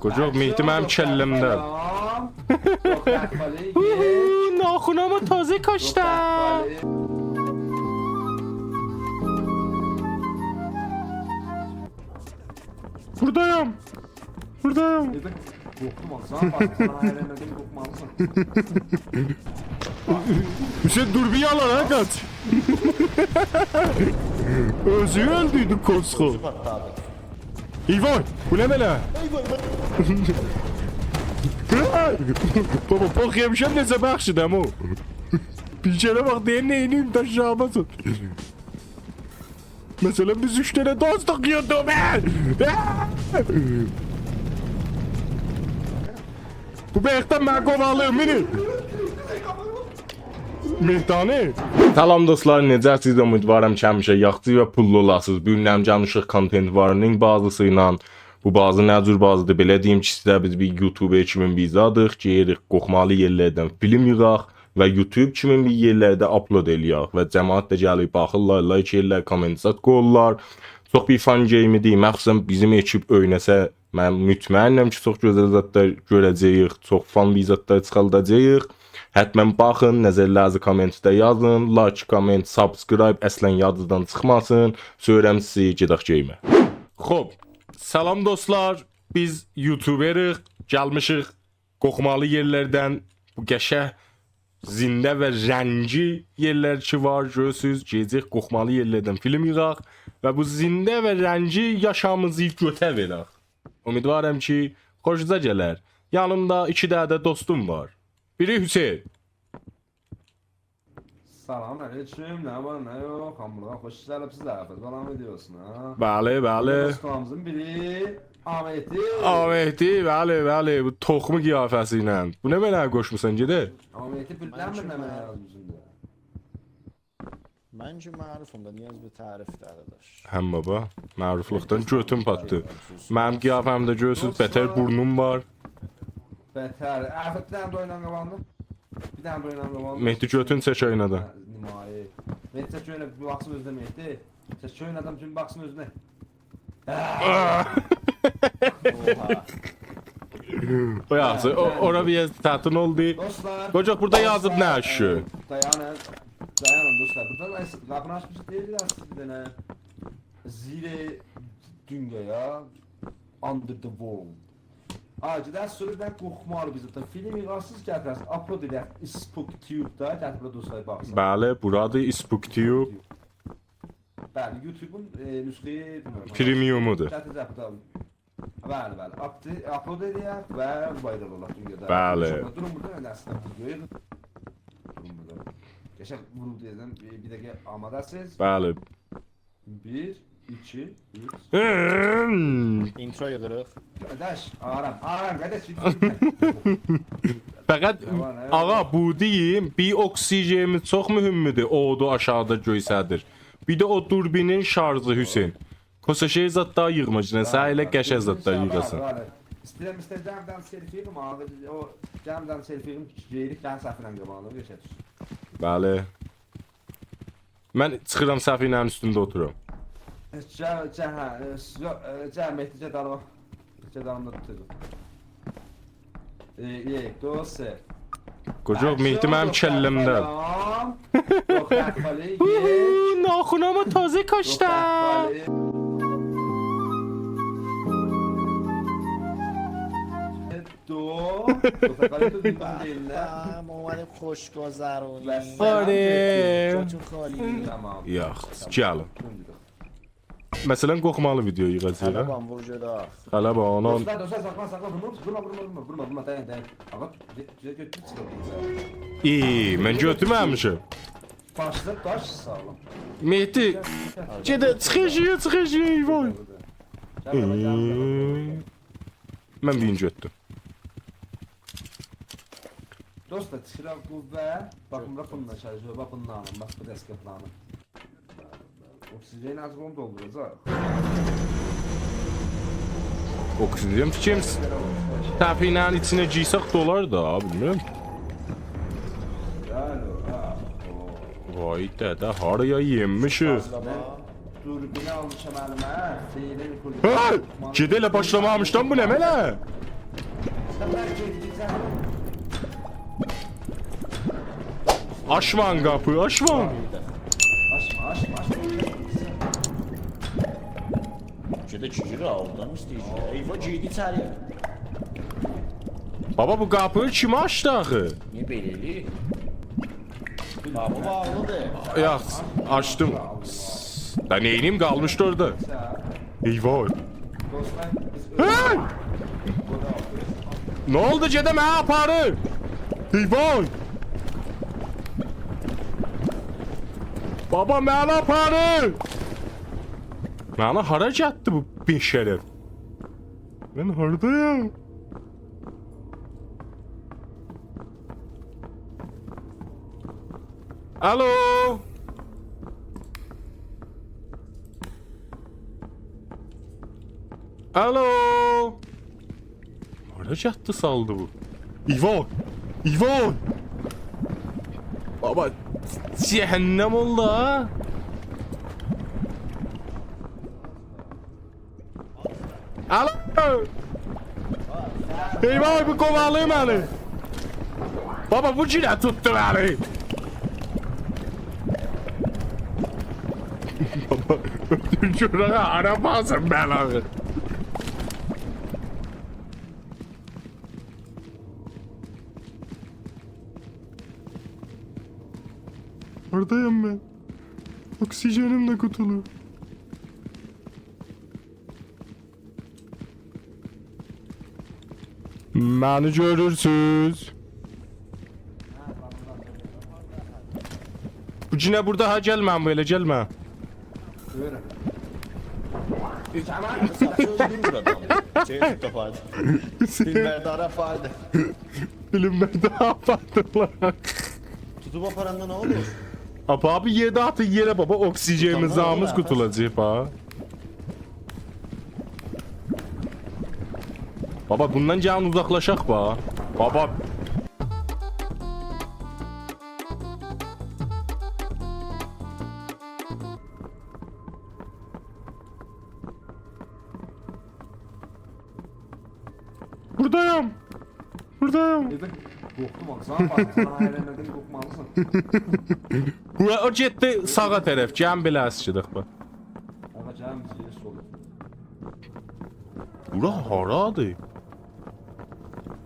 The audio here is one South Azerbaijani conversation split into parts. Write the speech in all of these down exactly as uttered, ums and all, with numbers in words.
قوجاق، مهدی منیم کلّه‌مده. سلام. چوخ تحفه‌لی. هوهو، ناخونامو تازه کاشتم. چوخ تحفه‌لی. بوردایام. بوردایام. ائوه، قورخدوم آخی. سانا باخ، سانا هر یئرده قورخمالیسان. حسین، دور بیر یانا، ها، قاچ. اؤزو اؤلدوردو کوسخو. ای وای، بو نه بئله؟ بابا، باخ، یئمیشم، نئجه بخشیدم او. بیر کره باخ، دئیه نئینیم، داشاغیما سور. مثلا، بیز اوچ دنه داز تاکییوردوق، هه؟ بو بایاقدان منی قووالاییر، مینی. مهدانی. سلام دوستلار، نئجه‌سیز؟ امیدوارام کی همیشه یاخشی و پوللو اولاسینیز. بو گون هم گلمیشیک کانتنت وارنینگ بازیسی ایله. بو بازی نه جور بازیدیر؟ بئله دئییم کی، سیزه بیز بیر یوتیوبر کیمی بیر زادیق، گئدیریک قورخمالی یئرلردن فیلم ییغاق و یوتیوب کیمی بیر یئرلرده آپلود ائله‌یک و جماعت ده گلیب باخیرلار، لایک ائله‌ییرلر، کامنت زاد قویورلار. چوخ بیر فان گیمیدیر. مخصوصا بیزیم اکیپ اویناسا، من مطمئنم کی، چوخ گؤزل زادلار گؤره‌جه‌ییک، چوخ فان بیر زادلار چیخارداجاغیق. حتما باخین، نظرلرینیزی کامنتده یازین. لایک، کامنت، سابسکرایب اصلا یادینیزدان چیخماسین. سؤیورم سیزی، گئدک گیمه. خوب، سلام دوستلار. بیز یوتیوبریک، گلمیشیک قورخمالی یئرلردن، بو قشنگ زنده و رنگی یئرلر کی وار، گؤرورسوز، گئده‌جه‌ییک قورخمالی یئرلردن فیلم ییغاق و بو زنده و رنگی یاشامیزی گؤته وئرک. امیدوارام کی، خوشونوزا گلر. یانیمدا ایکی دنه ده دوستوم وار. بیری حسین. سلام علیکم، نه وار، نه یوخ؟ هامیلار خوش گلیبسیز، حافظ بالام ویدئوسونا. بلی، بلی. دوستلاریمیزین بیری آ مهدی. آ مهدی، بلی، بلی. بو توخمو قیافه‌سی ایله. بو نه بئله قوشموسان، گئده؟ آ مهدی، بیلدینمی نه یازمیشام دا؟ من کی معروفم دا، نیاز به تعریف ده، داداش. هم بابا، معروفلوقدان گؤتوم پاتدی. منیم قیافه‌می ده گؤرورسوز، دوستلار، بتر بورنوم وار. بتر. عفو، بیر دنه ده اوینان قاباغیندا. بیر دنه ده اوینان قاباغیندا. مهدی، گؤتون چک اوینادا. هه، نمایی. مهدی، چک اوینا، بیر باخسین اؤزونه مهدی. چک اوینادان بوتون باخسین اؤزونه. آه! اوها. او یاخشی، او، هه، اورا بیر چتین اولدو. دوستلار، قوجاق، بورادا یازیب دوستلار، نه شو؟ ائ، دایانین، دایانین دوستلار. بورادا قاپینی آچمیشیق، دئییر، بیر دنه سیز بیر دنه زیر دونیایا، under the world. آ، گئدک سونرا بیر دنه قورخمالی بیزه ده فیلم ییغاسیز، گتیره‌سیز، آپلود ائدک اسپوک تیوب دا، گتیره‌سیز دوستلار باخسین. بلی، بورادیر اسپوک تیوب. بلی، یوتیوبون، ائ، نسخه‌ی، بیلمیرم. پریمیومودور. گتیره‌جک بو دا. بلی، بلی. آپدی-، آپلود ائدک و وایرال اولاق دونیادا. بلی. دورون بورادا، من ده اصلینده ویدئویو دورون بورادا. قشنگ وورول دئیه‌جم، بیر، بیر دقیقه آماده‌سیز. بلی. بیر، ایکی، اوچ. هوم. اینترو ییغیریق. قارداش، آرام، آرام، قارداش، فقط، نه وار، نه یوخ؟ آغا، بو دئییم، بیر اکسیژنیمیز چوخ مهمدور، اودو آشاغیدا گؤیسه‌دیر. بیر ده او دوربینین شارژی، حسین. کوسه شئی زادلار ییغما، یئنه سن ائله قشنگ زادلار ییغاسان. بلی، بلی. ایسته‌ییرم، ایسته‌ییرم، گلین بیر دنه سلفی ییغیم، آغا، او، گلین بیر دنه سلفی ییغیم، گئدیریک، گلین سفینن قاباغینا، قشنگ دوشون. بلی. من چیخیرام سفینه‌نین اوستونده اوتورام. ائ، گل، گل، هه، ائ، یوخ، ائ، گل، مهدی، گل دالیما. گل دالیمدا توتاجاق. ائ، یک، دو، سه. قوجاق، مهدی منیم کلّه‌مده. سلام. یوخ، تحولی، یک. هوهو، ناخونامو تازه کاشتم. یوخ، تحولی. دو. دو فقط تو بیرون دئییل، نه؟ به، ما اومدیم خوش گذرونیم. و سلام آره. جدی. جاتون خالی. تمام. یاخشی، گلین. مثلا، قورخمالی ویدئو ییغاجاغیق، هه؟ خلبان، وور گئدک. خلبان، آنان. دوستلار، دوستلار، ساخلا، ساخلا، وورما، وورما، وورما، وورما، وورما، دایان، دایان. آغا، گئ-، گئ-، گؤتور چیخیر. ای، من گؤتورمه‌میشم. باشدا داش ساغلام. مهدی، گل، گل، گل. گئده، چیخ ائشییه، چیخ ائشییه، ای وای. گل، گل، گل. ای. من بیرینجی اؤتدوم. دوستلار، چیراغ قوه. باخین، باخ بونونلا چالیشیر، باخ بونونلا آلین، باخ بو دستگاهلا آلین. اکسیژن آز قالدی دولدوراجاق. اکسیژن فیکریم س-، سفینه‌نین ایچینه گیرسک دولار دا، بیلمیرم. بلی، ها، او. وای دده، هارا یئمیشیک؟ دوربینی آلمیشام الیمه، سیرین کولو. هه! گئده ائله باشلامامیشدان بو نمنه؟ آچما قاپینی، آچما. آچما، آچما، آچما. گئده کی، گیره، آلدان ایسته‌ییر. ائیوا، گیردی ایچری‌یه. بابا، بو قاپینی کیم آچدی آخی؟ نییه بئله ائله‌ییر؟ ها، بو باغلی‌دیر. یوخ، آچدیم. دا نئینیم، قالمیشدی اورادا. ائیوا. دوستلار، بیز هئی! نه اولدو، گئده منی آپاریر؟ ائیوا! بابا، منی آپاریر! منی هارا گتدی بو بی‌شرف؟ من هاردایام؟ الو؟ الو؟ هارا گتدی سالدی بو؟ ائیوا! ائیوا! بابا، جهنم اولدو ها! الو! ائیوا، بو قووالاییر منی! بابا، بو گینه توتدو منی! بابا، اؤتور گؤرک، هارا آپارسین منی آخی؟ هاردایام من؟ اکسیژنیم ده قوتولور. منی گؤرورسوز؟ بو گینه بورادا، ها، گلمه، بو ائله گلمه. گؤرورم. سن سؤز بیلمیر آدام. شئی توتوب آپاردی. بیلمردارا آپاردی. بیلینمه‌دی، آپاردیلار. توتوب آپاراندا نه اولور؟ آپا، بیر یئرده آتین یئره، بابا، اکسیژنیمیز، توتاندا نامیمیز اولور، قوتولاجاق، ها. بابا، بوندان گلین اوزاقلاشاق، با. بابا. بوردایام. بوردایام. دئدیم، قورخدوم آخی. سنه باخدیم، سنه هیله‌له‌مه‌دیم، قورخمالیسان. بو، او گئتدی ساغا طرف. گلین بئله اسکیدک، باخ. آغا، گلین بیز گئدک سولا. بورا هارادیر؟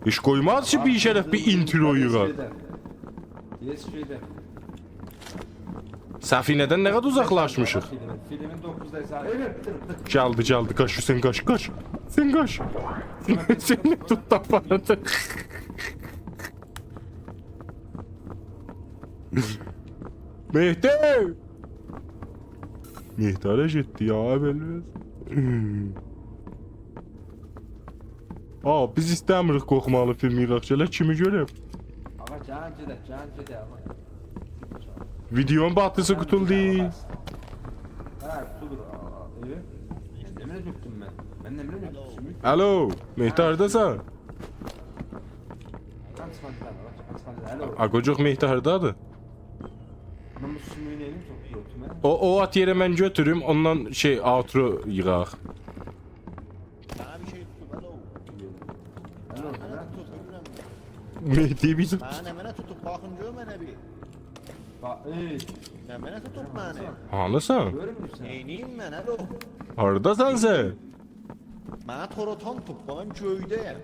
هئچ قویماز کی، بی‌شرف بیر اینترو ییغا. یئس، گئدک. سفینه‌دن نه قدر اوزاقلاشمیشیق؟ فیلمین، فیلمین دوققوز دقیقه‌سی. ائوت، بیتیر، بیتیر. گلدی، گلدی. قاچ، حسین، قاچ، قاچ. حسین، قاچ. سنی توتدو، آپاردی. مهدی! مهدی هارا گئتدی یا، بللی. آ، بیز ایسته‌میریک قورخمالی فیلم ییغاق. گلک کیمی گؤرک. آغا، گلین گئدک، گلین گئدک، آغا. ویدئونون باتریسی قوتولدو. هه، قوتولدو. آ، آ، ائوت. من نه بیلیم، گؤتدوم من. من نه بیلیم، گؤتدوم. الو، مهدی، هارداسان؟ من چیخان گئدم، آغا، من چیخان گئدم. الو. آقاجوق، مهدی هاردادیر؟ من بو سومویو نئینیم، چوخ یوتوم، هه؟ او، او آت یئره من گؤتوروم، اوندان شئی، آوترو ییغاق. منه بیر شئی توتوب، الو. الو، منه هه؟ توتوب، بیلیرم. مهدی بیزی توت. منه، منه توتوب، باخین گؤر منه بیر. باخ، ای. نه، منه توتوب منی. هانیسان؟ گؤرمورسن؟ نئینیییم من، الو؟ هارداسان سن؟ منه تور آتان توتوب، من گؤیده‌یم.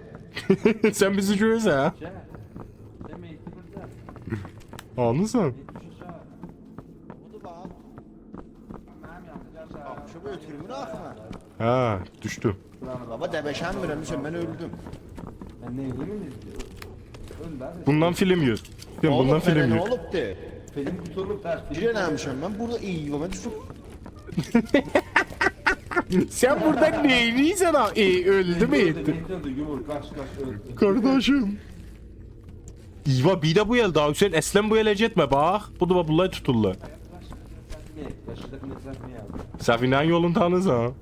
سن بیزی گؤرورسن، هه؟ گل. گل، مهدی بورادا. هانیسان؟ مهدی، شو چاغیر. بودور، باخ. منیم یانیمدا، گل، گل. باخ، شو اؤتورمون آخی من. هه، دوشدو. بابا، دبشنمیرم، دوشون، من اؤلدوم. من نه ائله‌ییم ایندی؟ اؤل ده. بوندان فیلم یوز. سن بوندان فیلم نه یوز. اولوبدو؟ فیلم قوتولوب، بس. گیر ائله‌میشم، من بورادا اییوام، من دوشوب. سن بورادا نئینیرسن ها؟ ای، اؤلدو مو، ائتدی؟ مهدی اؤلدو، یومور، قاچ، قاچ، اؤلدو. قارداشیم. ایوا، بیر ده بو ال دا، حسین، اصلاً بو اله گئتمه، باخ. بودور، باخ، بونلار توتورلار. نه، قاچ، قاچ، نه، قاچ، نه، نه، نه، نه. سفینه‌نین یولونو تانییرسان؟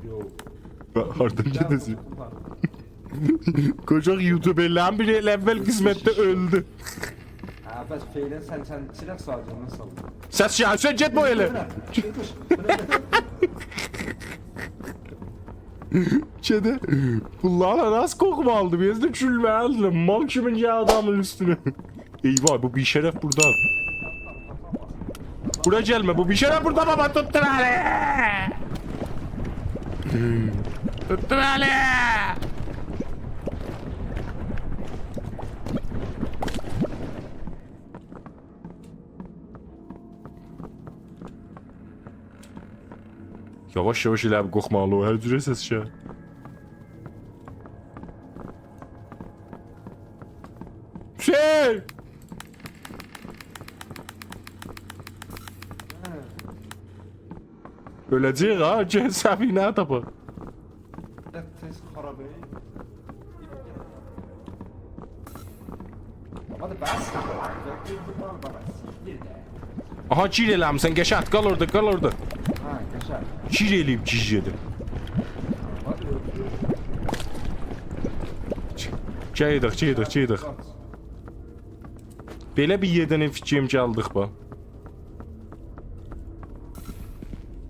یوخ. هاردان گئده‌سن؟ قوجاق یوتیوبرلرین بیری ائله اول قسمتده اؤلدو. هه، بس فعلاً سن، سن چیراق سالجاقسان، سال. سس گلسه گئتمه او ائله. بوراخ، بوراخ. شئیده، بونلارلا ناسیل قورخمالیدیر؟ بیر ده گولمه‌لیدیر. مال کیمین گلدی آدامین اوستونه. ای وای، بو بی‌شرف بوردا. بورا گلمه، بو بی‌شرف بوردا، بابا، توتدو منی. توتدو منی. یاواش-یاواش ائله بیر قورخمالی او، هر جوره سس شئی. شئی! اؤله‌جه‌ییک ها، گل سفینه‌نی تاپاق. تئز خارابه. هادی بس. بابا، سیکتیر ده. آها، گیر ائله‌میسن، قشنگ، قال اورادا، قال اورادا. ها، قشنگ. گیر ائله‌ییب گیر گئدیر. هادی اؤلدو. گئدک، گئدک، گئدک. بئله بیر یئردن فیکریم گلدیک، باخ.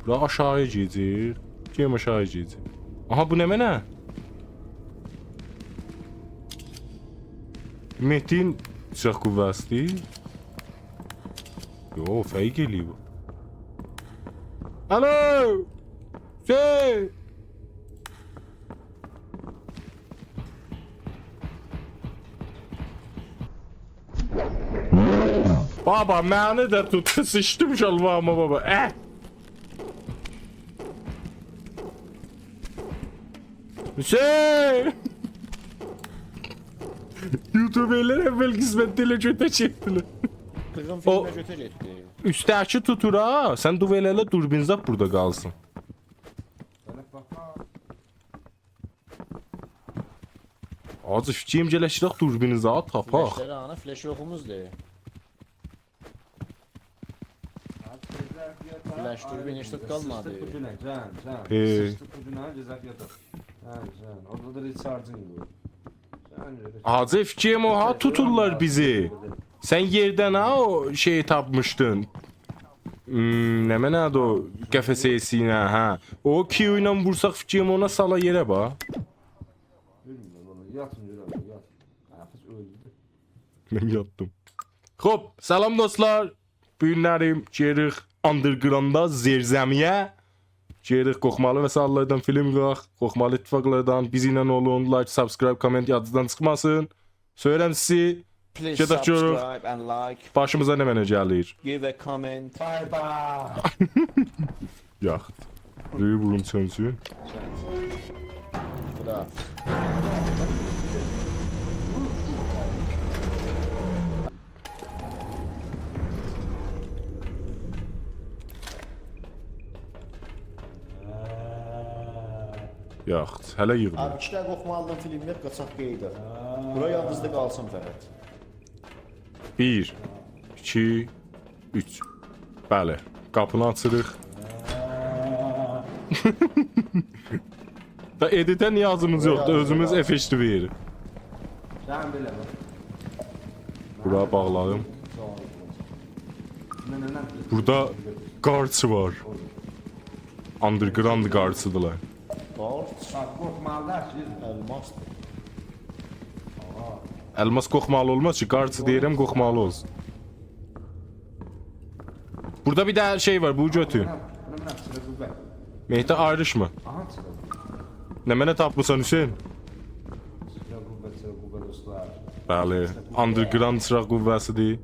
بورا آشاغی گئدیر. گئدیم آشاغی گئدیر. آها، بو نمنه؟ متین چیراغ قوه‌سی‌دیر. یو، فیک ائله‌ییب بو. الو! شئی! بابا، منی ده توتدو، سیچدیم شالواریما، بابا. اه! حسین! یوتیوبرلر اول قسمتده ائله گؤته گئتدیلر. قیزین او فیلمینه گؤته گئتدی. اوستده‌کی توتور ها، سن دعا ائله، دوربین زاد بوردا قالسین. بئله باخا. حاجی، فیکریم گرک گئدک دوربینی زاد تاپاق. فلشلری آنا، فلش یوخوموزدور. فلش دوربین هئچ زاد قالمادی. سیچدیق بو گونه، جان، جان. هئی. سیچدیق بو گونه، گئدک یاتاق. هه، جان. اورادا دا ریچارجینگ وار. جان، گؤرک. حاجی، فیکریم او ها، توتورلار بیزی. سن یئردن ها او شئیی تاپمیشدین. هوم، نمنه‌دیر او قفسه سینه، هه. او کیو ایله وورساق فیکریم اونا سالا یئره، باخ. بیلمیرم، والله، یاتین گؤرک، یاتین. آخی اؤلدو. من یاتدیم. خوب، سلام دوستلار. بو گونلری گئدیریک underground-ا، زیرزمی‌یه. گئدیریک قورخمالی وسایل‌لردن فیلم قویاق، قورخمالی اتفاقلاردان. بیزیمله اولون، لایک، سابسکرایب، کامنت یادینیزدان چیخماسین. سؤیورم سیزی. Please گئدک گؤروروک. Subscribe and like. باشیمیزا نمنه گلیر. Give a comment. Bye bye. یاخ. روی بورون چؤنسون. خدا. یاخ، هله ییغمیر. آبی، ایکی دقیقه قورخمالیدان فیلم یوخ، قاچاق قئییداق. بورا یادینیزدا قالسین فقط. بیر، ایکی، اوچ. بلی، قاپینی آچیریق. دا ادیته نیازیمیز یوخدور، اؤزوموز افکتی وئریریک. سن بئله باخ. بورا باغلادیم. نه، نه، نه؟ بوردا قارچی وار. Underground قارچی‌دیرلار. قارچ؟ باخ، قورخمالی دئییل، سیز. الماسدیر. آها. الماس قورخمالی اولماز کی، قارچی دئییرم، قورخمالی اولسون. بوردا بیر دنه شئی وار، بونو گؤتور. بونا، بونا، بونا، سیرا قوه. مهدی، آیریشما. آها، سیرا قوه. نمنه تاپمیسان، حسین؟ سیرا قوه، سیرا قوه، دوستلار. بلی، سیرا قوه. Underground چیراغ قوه‌سی‌دیر.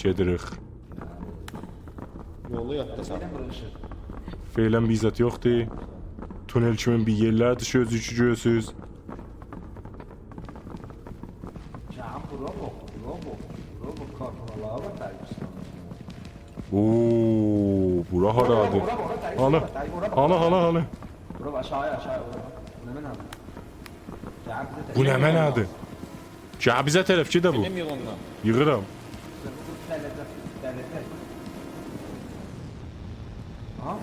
گئدیریک. یولو یاددا ساخلا. فعلاً بیر زاد یوخدور. تونل کیمی بیر یئرلردیر کی، اؤزو کی گؤرورسوز. جان، بورا باخ، بورا باخ، بورا باخ، کارتونلارا باخ، دقیق ایسلامدا. اوو، بورا هارادیر؟ بورا باخ، دقیق، هانی؟ بورا باخ، دقیق، بورا باخ. هانی، هانی، هانی؟ بورا باخ، آشاغی، آشاغی، بورا باخ. بو نمنه‌دیر؟ جان، بیر ده بو نمنه‌دیر؟ گل بیزه طرف، گئده بو. فیلم ییغ اوندان. ییغیرام. ها؟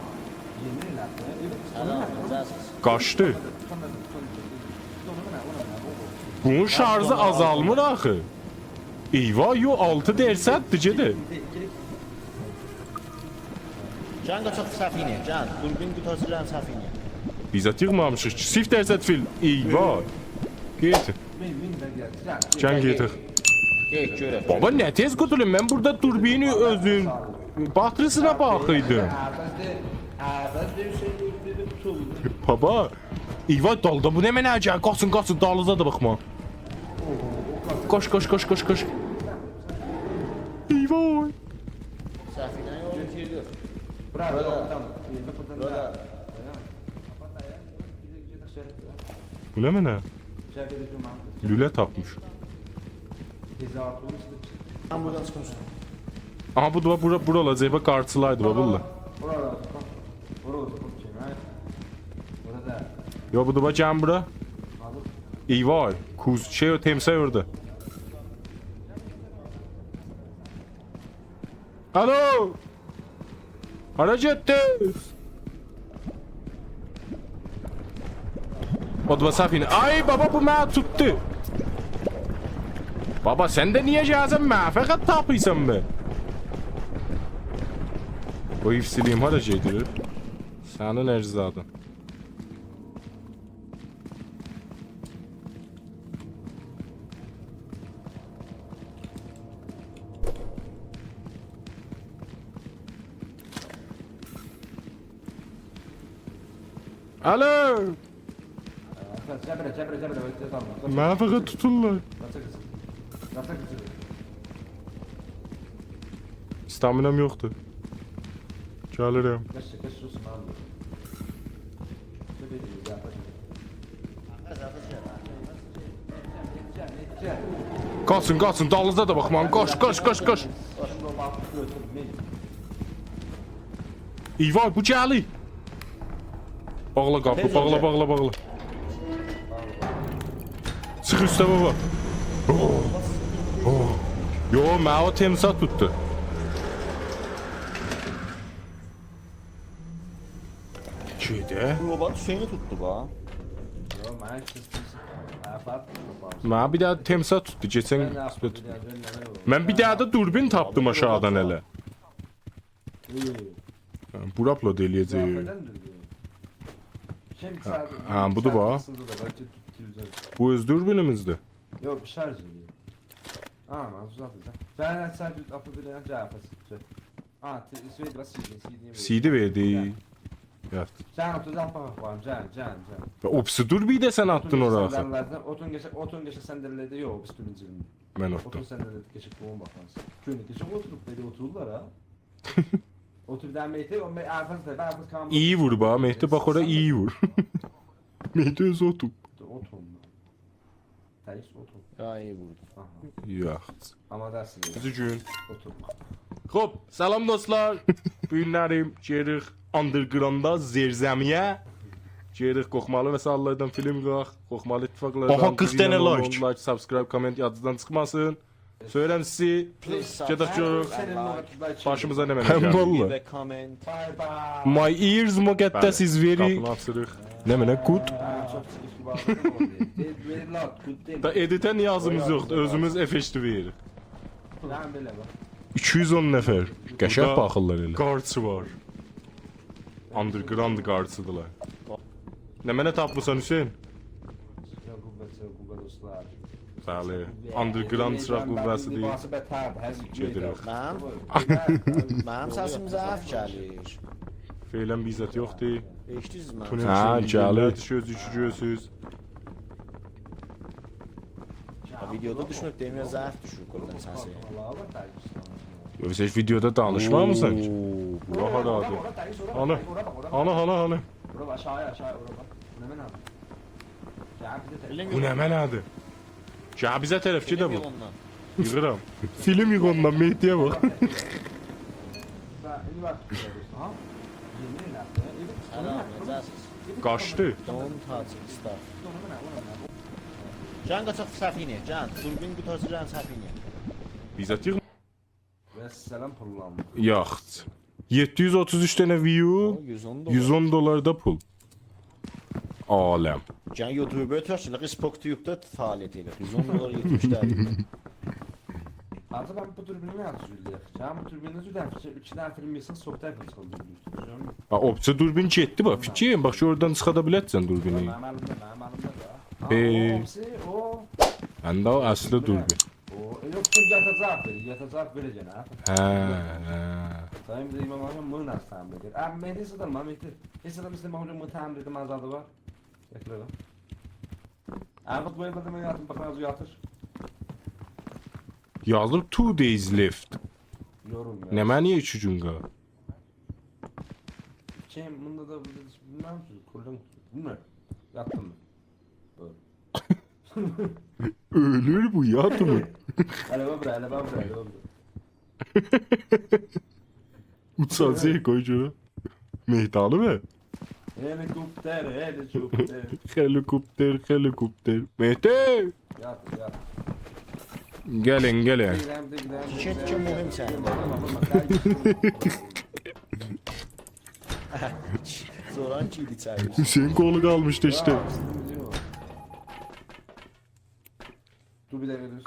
یئنی ائله‌دی. سلام، نئجه‌سیز؟ قاچدی. بونون شارژی آزالمیر آخی. ایوا، یو، آلتی درصددیر، گئده. گل قاچاق سفینه‌یه، گل. دوربین قوتارسین، گل سفینه‌یه. بیز ده ییغمامیشیق کی، صفر درصد فیل. ای وای. گئت. گل، گئت. گئت گؤرک. بابا، نه تئز قوتولوم؟ من بورادا دوربینی اؤزون باتریسینه باخیردیم. بابا، ای وای، دالدا بو نمنه گل؟ قاچین، قاچین، دالینیزا دا باخما. قاچ، قاچ، قاچ، قاچ، قاچ. ای وای. سفینه یولو ایتیردی. بورا، بورا، بورا. بورا. بو نمنه؟ لوله تاپمیش. من بورادان چیخمیشام. آها، بو دا بورا، بورا اولاجاق، باخ، قارچیلایدی، باخ، بورا. بورا، بورا، بورا، بورا. یوخ، بو دا، باخ، گلین بورا. ای وای، کوز، شئی، او تمساح اورادا. آلو! هارا گئتدینیز؟ او دا سفینه. آی، بابا، بو منی توتدو. بابا، سن ده نییه گلیرسن؟ منی فقط تاپیرسان به. بو حفظ ائله‌ییم، هارا گئدیر؟ سنین ارزادین. آلو! جبره، جبره، جبره، جبره، جبره. منی فقط توتورلار. قاچا قیز. قاچا قیز. استامینام یوخدور. گلیرم. قاچ، قاچ، سوسون، آللاه. قاچین، قاچین، دالینیزا دا باخمایین. قاچ، قاچ، قاچ، قاچ. ای وای، بو گلیر. باغلا قاپی، تئز باغلا، اؤلجک. باغلا، باغلا. چیخ اوسته، بابا. اوه، اوه. یو، منی او تمساح توتدو. گئده. بو ربات حسینی توتدو، باخ. یو، منی هئچ کس توتمور. منی فقط توتدو، باخ. منی بیر دنه تمساح توتدو، کئچن قسمت. من بیر دنه ده دوربین تاپدیم آشاغیدان ائله. اوی. هه، بورا آپلود ائله‌یه‌جه‌ییک. قیافه‌دن دوربین. هه، هه، بودور، باخ. بو اؤز دوربینیمیزدیر. یوخ، بیر شارژ ائله‌ییم. ها، من اوزاتدیم. سن سن آپلود ائله‌یه‌جک، گل، آپلود. ها، تی-، شئی، بیر آز سی دی، سی دی وئردی. سی دی وئردی. هه. یات. سن اوتور، باخ، باخ، باخ، گل، گل، گل. یا، او پیسی دوربینی ده سن آتدین اورا آخی. اوتور، گئچک صندلی‌لرده، صندلی‌لرده، یوخ، او پیسی دوربین جیرینده. من اوتور. اوتور صندلی‌لرده، گئچک، بونا باخ. گؤر، گئچک اوتوروب، بئله اوتورورلار، ها. اوتور، بیر دنه مهدی، او مه-، ارفاز دا، ارفاز کامل. ایی وور، باخ، مهدی، باخ، اورا ایی وور. مهدی اؤزو اوتوروب. اوتور اوندا. تئز اوتور. یا، ایی ووردو. آها. یوخ. آماده‌سینیز. دوزگون. اوتور. خوب، سلام دوستلار. بو گونلری گئدیریک underground-ا، زیرزمی‌یه. گئدیریک قورخمالی وسایل‌لردن فیلم ییغاق، قورخمالی اتفاقلاردان. آها، قیرخ دنه لایک. لایک، subscribe، comment یادینیزدان چیخماسین. سؤیله‌رم سیزی، گئدک گؤروروک باشیمیزا نمنه گلدی. هه، والله. My ears مقدس is very. بلی، قاپینی آچیریق. نمنه، good. دا ادیته نیازیمیز یوخدور، اؤزوموز افکتی وئریریک. ایکی یوز اون نفر. قشنگ باخیرلار ائله. بورادا قارچی وار. Underground قارچی‌دیرلار. نمنه تاپمیسان، حسین؟ چیراغ قوه، چیراغ قوه، دوستلار. بلی. Underground چیراغ قوه‌سی دئییل. لباسی بتر، هر گئدیریک. منیم، منیم سسیم ضعیف گلیر. فعلاً بیر زاد یوخدور. ائشیدیرسیز منی؟ تونل هه، ایچینده گلیر. میللت گؤزو کی گؤرسوز. ها، ویدیودا دوشونوب دئمیر، ضعیف دوشور کلاً سسی. یوخ، سن ویدیودا دانیشمامیسان کی. اوو، بورا هارادیر؟ هانی؟ هانی، هانی، هانی؟ بورا باخ، آشاغی‌یا، آشاغی‌یا، بورا باخ. بو نمنه‌دیر؟ گل بیزه طرف. بو نمنه‌دیر؟ گل بیزه طرف، گئده بو. فیلم ییغ اوندان. ییغیرام. فیلم ییغ اوندان، مهدی‌یه باخ. سلام، نئجه‌سیز؟ قاچدی. Don't touch stuff. گلین قاچاق سفینه‌یه، گلین. دوربین قوتارسین، گلین سفینه‌یه. بیزه تیغ. والسلام، پوللانما. یاخشی. یئددی یوز اوتوز اوچ دنه view، او، یوز اون دلار. یوز اون دلار دا پول. عالم. گلین یوتیوبا اؤتورک، ائله قیز پوک تویوبدا فعالیت ائدیر. یوز اون دلار یئتمیش دلار. حاجی، من بو دوربینی نه جور ائله‌یک؟ سن بو دوربینی نه جور دفع، ایکی دنه فیلم یئسن، چوخ دفع چیخیر دوربین اوسته. گؤرمور. ها، اوپسا دوربین گئتدی، باخ، فیکیر ائلیرم، باخ، اورادان چیخادا بیلرسن دوربینی. منیم الیم ده، منیم الیمده ده. ها، ائ. او اوپسی، او. منده او اصلی دوربین. او، ائ، یوخ، دور، یاتاجاق وئر، یاتاجاق وئر یئنه. هه، هه. سایین بیزه امام آقا بونو ناسیل تمرین ائدیر؟ ابی، من هئچ آدام، من هئچ، هئچ آدام ایسته‌میر، هوجام، بونو تمرین ائدیم، آزادی وار. بکله ده. ابی، بو ائلده ده من یاتیم، باخ، آزی یاتیر. یازیلیب two days left. یوروم یا. نمنه ایکی گون قالیر؟ کیم، بوندا دا، بوندا دا، بیلمیرم کی، کولدان، بیلمیرم. یاتدیم. بویور. اؤلور بو، یاتمیر. هله باخ بورا، هله باخ بورا، هله باخ بورا. اوچاجاق، قوی گؤرک. مهدی علی می؟ هلیکوپتر، هلیکوپتر. هلیکوپتر، هلیکوپتر. مهدی! یات، یات. گلین، گلین. گئدیرم، گئدیرم، تیکه تیکه گئدیرم. مهم سنین. سوران کی ایدی چایی. حسین قولو قالمیشدی ایشته. دور بیر دقیقه دور.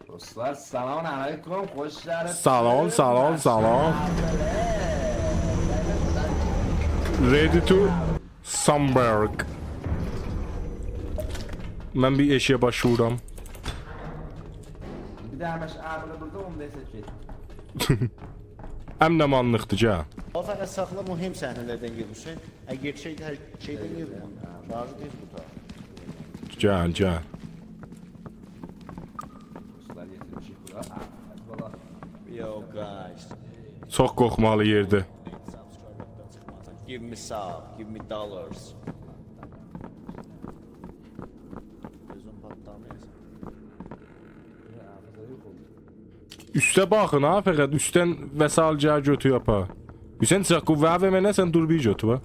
دوستلار، سلام علیکم، خوش گلیبسیز. سلام، سلام، سلام. Ready to Sunberg. من بیر ائشییه باش وورورام. بیر دنه مش-، آ، بورادا، بورادا اون دقیقه گئت. امن امانلیقدیر، گل. او فقط ساخلا، مهم صحنه‌لردن گئتمیشسن. اگر شئی، هر شئیدن گئت. شارژی تئز قوتار. گل، گل. دوستلار، گتیرمیشیک بورا. آ، بالا. Yo, guys. چوخ قورخمالی یئردیر. Give me some, give me dollars. گؤزوم پاتلامیر. اوسته باخین ها، فقط اوستدن وسایل گل گؤتور آپار. حسین، چیراق قوه‌نی وئر منه، سن دور بیر گؤتور ها.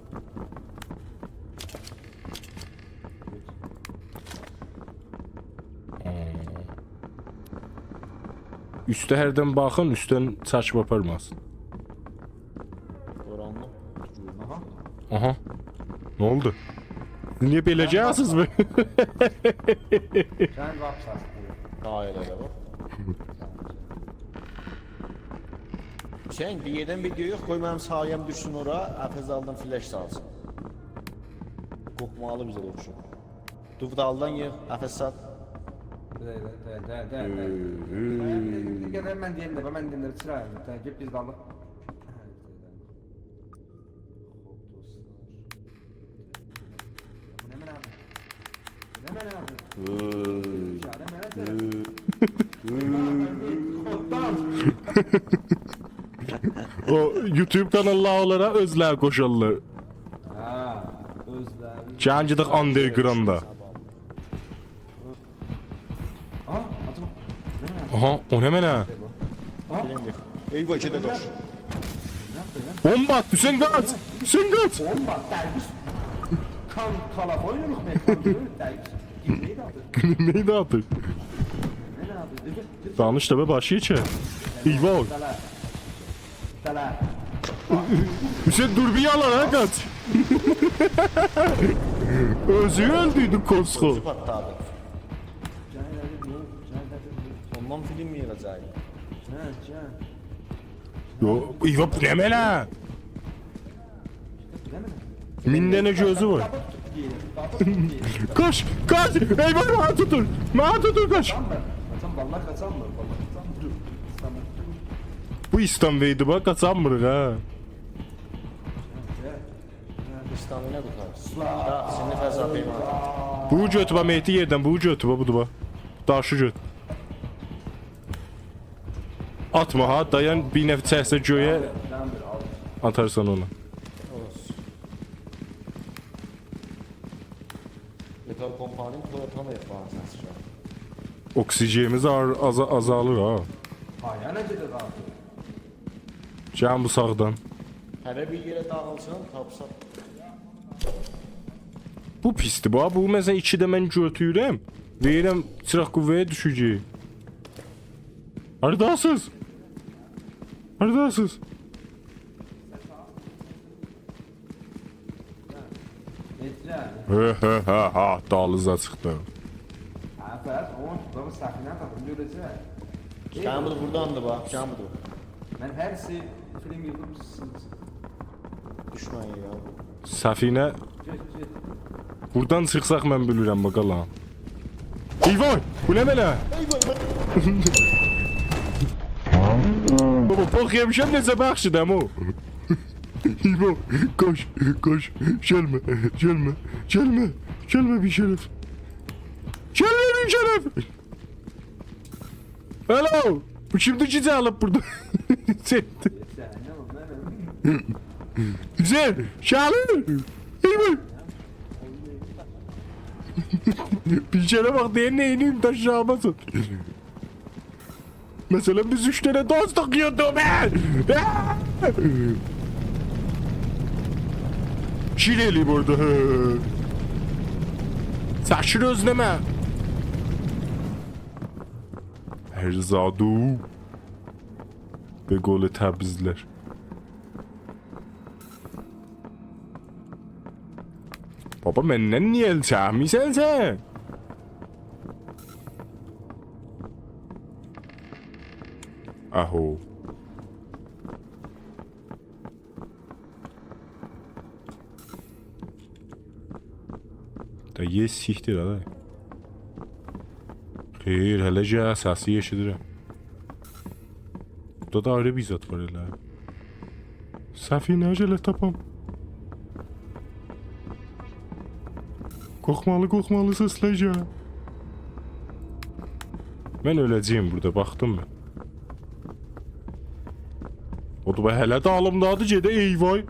اوسته هردن باخین، اوستدن چکیب آپارماسین. قارانلیق. آها. آها. نه اولدو؟ سیز نییه بئله گلیرسینیز بو؟ سن قاپیسین. دایره‌ده باخ. حسین، بیر یئردن ویدئو یوخ، قوی منیم سایه‌م دوشسون اورا، افز آلدین فلش سالسین. قورخمالی بیزه اوخشور. دور، دالدان ییغ، افس سات. بیر دقیقه، دقیقه، دقیقه، دقیقه. هو، هو. بیر دقیقه، بیر دقیقه، من دئییم ده، من دئییم ده، چیراق، دقیقه، بیز دالدان. خوب، دوستلار. بو نمنه آبی؟ بو نمنه آبی؟ هو. بو نمنه آبی؟ هو. هو. قورخدوم. او یوتیوب کاناللاری اولاراق اؤزلری قوشوللار. هه، اؤزلری. گلین گئدک آندرگراوندا. آ، آتیب. آها، او نمنه؟ آ، بیلمیرم. ای وای، گئده قاچ. بومبا آت، حسین قاچ! حسین قاچ! بومبا، درگیش. کان، کالافا اویناییریق، من کان دئییل، درگیش. گرینئید آتیر. گرینئید آتیر. گرینئید آتیر. دانیش دا به، باشی ایچه. ای وای. سلام. سلام. حسین، دور بیر یانا، ها، قاچ. اؤزو اؤلدوردو کوسخو. اؤزو پاتلادی. گل، گل، گل، گل، گل. اوندان فیلم ییغاجاغیق. گل، گل. یو، یو، بو نمنه؟ بو نمنه؟ مین دنه گؤزو وار. قاپی توتوب یئییر، قاپی توتوب یئییر. قاچ، قاچ! ای وای، منی توتور! منی توتور، قاچ! قاچانمیر، قاچان، والله قاچانمیر، والله قاچانمیر. دور، ایستانبول، دور. بو ایستانبولدی، باخ، قاچانمیریق، ها. گل. ایستانبول نه قوتار؟ دا، سینی فضا پیما. بو گؤتور، باخ، مهدی یئردن، بو گؤتور، باخ، بودور، باخ. داشی گؤتور. آتما ها، دایان، بیر نفر چکسه گؤیه، آتارسان اونو. اولسون. متال کمپانی تو تام ائتمه‌لیسن. اکسیژنیمیز آر-، آزا-، آزالیر ها. پایه نه قدر آزالیر؟ گلین بو ساغدان. هره بیر یئره داغیلسین، تاپساق. بو پیسدیر، بو. بو، مثلا، ایکی ده من گؤتورورم. وئریرم، چیراق قوه‌یه دوشور کی. هارداسیز؟ هارداسیز؟ متر. هه، هه، هه، هه، دالیزا چیخدی. هه، فرات، اون، بابا، سفینه تاپین، گؤره‌جک. سن بودور، بورادان دا باخ، سن بودور. من هر شئی فیلم ییغدیم، سیز دوشمن یئره. سفینه. گئت، گئت. بورادان چیخساق من بیلیرم، باخ، آللاه. ای وای، بو نه بئله؟ بابا، بوخ یئمیشم، نئجه بخشیدم او. ای وای، قاچ، قاچ، گلمه، گلمه، گلمه، گلمه بی‌شرف. گلمه بی‌شرف. الو! بو کیمدیر کی، گلیب بورادا؟ حسین، گلیر! حسین، گلیر! بیر کره باخ، دئییر، نئینیم، داشاغیما چوخ. مثلا، بیز اوچ دنه دوستوق، یوتیوبر! شیر ائله‌ییب اورادا. سکیر اؤزونه من. هر زادو. به قول تبریزلی‌لر. بابا، مندن نییه ال چکمیرسن سن؟ آهو. دا یئ سیکتیر، هله. خئیر، هله گل، سسی ائشیدیرم. بورادا دا آیری بیر زاد وار ائله. سفینه، گرک تاپام. قورخمالی، قورخمالی، سسله گل. من اؤله‌جه‌یم بورادا، باخدیم من. او دا هله دالیمدادیر، گئده، ای وای.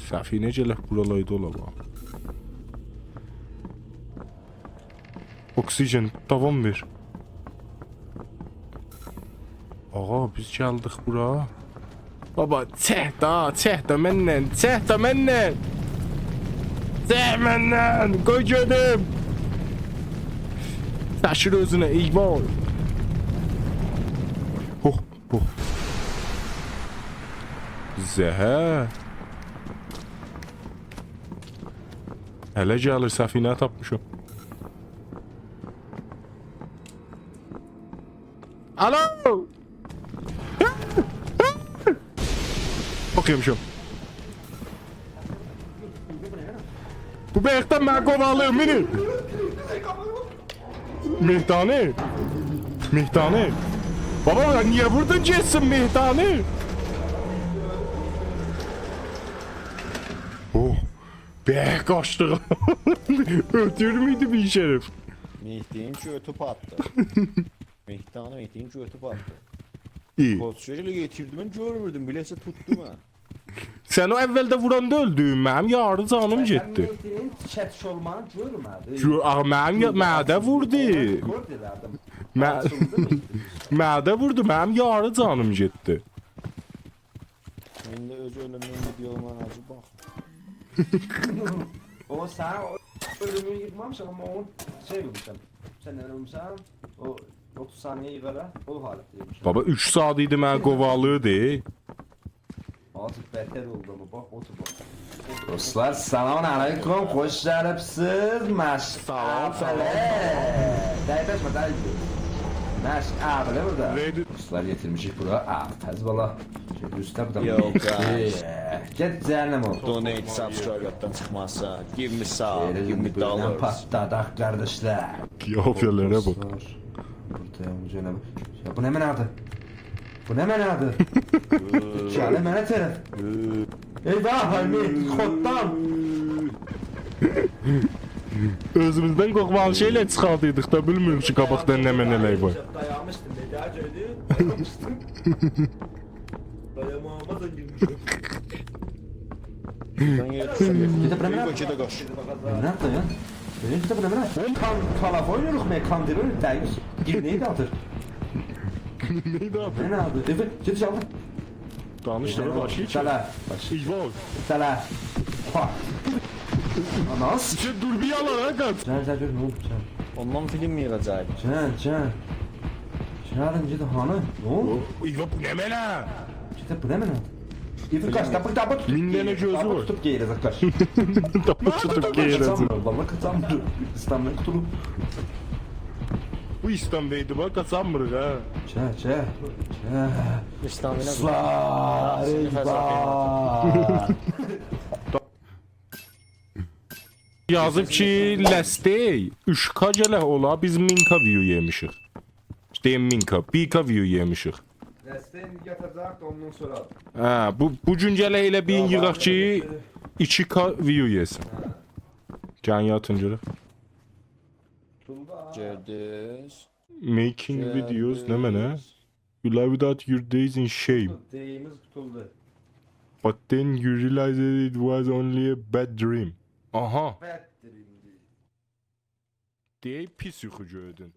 سفینه گرک بورالاردا اولا، باخ. اکسیژن، داوام وئر. آغا، بیز گلدیک بورا. بابا، چک دا، چک دا مندن، چک دا مندن. چک مندن، قوی گئدیم. سکیر اؤزونه، ای وای. هوه، هوه. زهر. هله گلیر، سفینه تاپمیشام. آلو! اوخ یئمیشم. بو بایاقدان منی قووالاییر، مینی. مهدانی. مهدانی. بابا، نییه ووردون گئتسین مهدانی؟ اوه. به، قاچدیق. اؤتورمویدو بی‌شرف. مهدی‌نین گؤتو پاتدی. مهدانی، مهدی‌نین گؤتو پاتدی. ای. کسچه‌لی یئتیردی، من گؤرموردوم، بیله‌سه توتدو من. سن او اولده ووراندا اؤلدون، منیم یاری جانیم گئتدی. من مهدی‌نین چت شورمانی گؤرمه‌دیم. گؤ-، آخی منیم یا-، گؤرمه‌دیم. منه ده ووردو. اونو رکورد ائله‌دیم. مه-، آچیلدی مهدی. منه ده ووردو، منیم یاری جانیم گئتدی. ایندی اؤز اؤلومون ویدئوما آجی باخ. او سنین او اؤلومونو ییغمامیشام، آمما اونو شئی وورموشام. سن اؤلموسن، او اوتوز ثانیه ییغارا، او حالتده ییغمیشام. بابا، اوچ ساعات ایدی منی قووالیردی. آجی بتر اولدو آمما، باخ، اوتور، باخ. دوستلار، سلام علیکم، خوش گلیبسیز. مش-، سلام، سلام. اوله. دقیقلشمه، دقیقلشمه. مش-، اوله بورادا. رئیدی. دوستلار، یئتیرمیشیک بورا. آ، تز بالا. شئی، اوسته بو دا. یوخ، ها. ائه، گئت جهنم اول. Donate subscribe یاددان چیخماسین. Give me sub، ائله give me بؤیله‌دن dollars. پاتلاداق، قارداشلار. قیافه‌لره باخ. دوستلار، بورادا یالنیز اؤله‌مه. یا، بو نمنه‌دیر؟ بو نمنه‌دیر؟ گلیر منه طرف. ائیواه، حامی، خوددان. اؤزوموزدن قورخمالی شئیلر چیخاردیردیق دا، بیلمیریک کی، قاباقدان نمنه‌لر وار. دایانمیشدیم، نئجه گؤردون؟ دایانمیشدیم. دایانماغیما دا گیرمیشم. بیر ده بو نمنه؟ بیر ده بو نمنه؟ بیر ده بو نمنه؟ اولوم، تان-، تالاف اویناییریق، من کاندیری دَییش. گیرنه‌یی ده آتیر. گیرنه‌یی ده آتیر. نه، نه آتیر؟ ائوه، گئت جاواب. دانیش دا، باشی کی. سلام. ای وای. سلام. ها. آناس. ایکی دور بیر یالان، ها، قاچ. سن، سن گؤر، نه اولوب، سن؟ اوندان فیلم ییغاجاق. سن، سن. سن، گئت، هانی؟ نه اولوب؟ ای وای، بو نمنه؟ گئت، بو نمنه؟ ایفی قاچ، تاپی، تاپی توتوب گئییر. مین دنه گؤزو وار. تاپی توتوب گئییر، قاچ. تاپی توتوب گئییر، قاچامیر، والله قاچامیر. ایستانلیق قوتولوب. بو ایستانلیق ایدی، باخ، قاچانمیریق، ها. چه، چه، چه. ایستانلیق. سلام، سینی فضا قیامتی. یازیب کی، last day اوچ کا گلک اولا، بیز مین کا view یئمیشیک. دئییم مین کا، بیر کا view یئمیشیک. Last day-ی یاتاجاق، اوندان سونرا. هه، بو، بو گون گلک ائله بیر ییغاق کی، ایکی کا view یئسین. هه. گلین یاتین گؤرک. توتولدو ها. گؤردوز. Making videos نمنه؟ You live without your days in shame. توتولدو، دیمیز توتولدو. But then you realize that it was only a bad dream. آها. Bad dream-دی. دئییر، پیس یوخو گؤردون.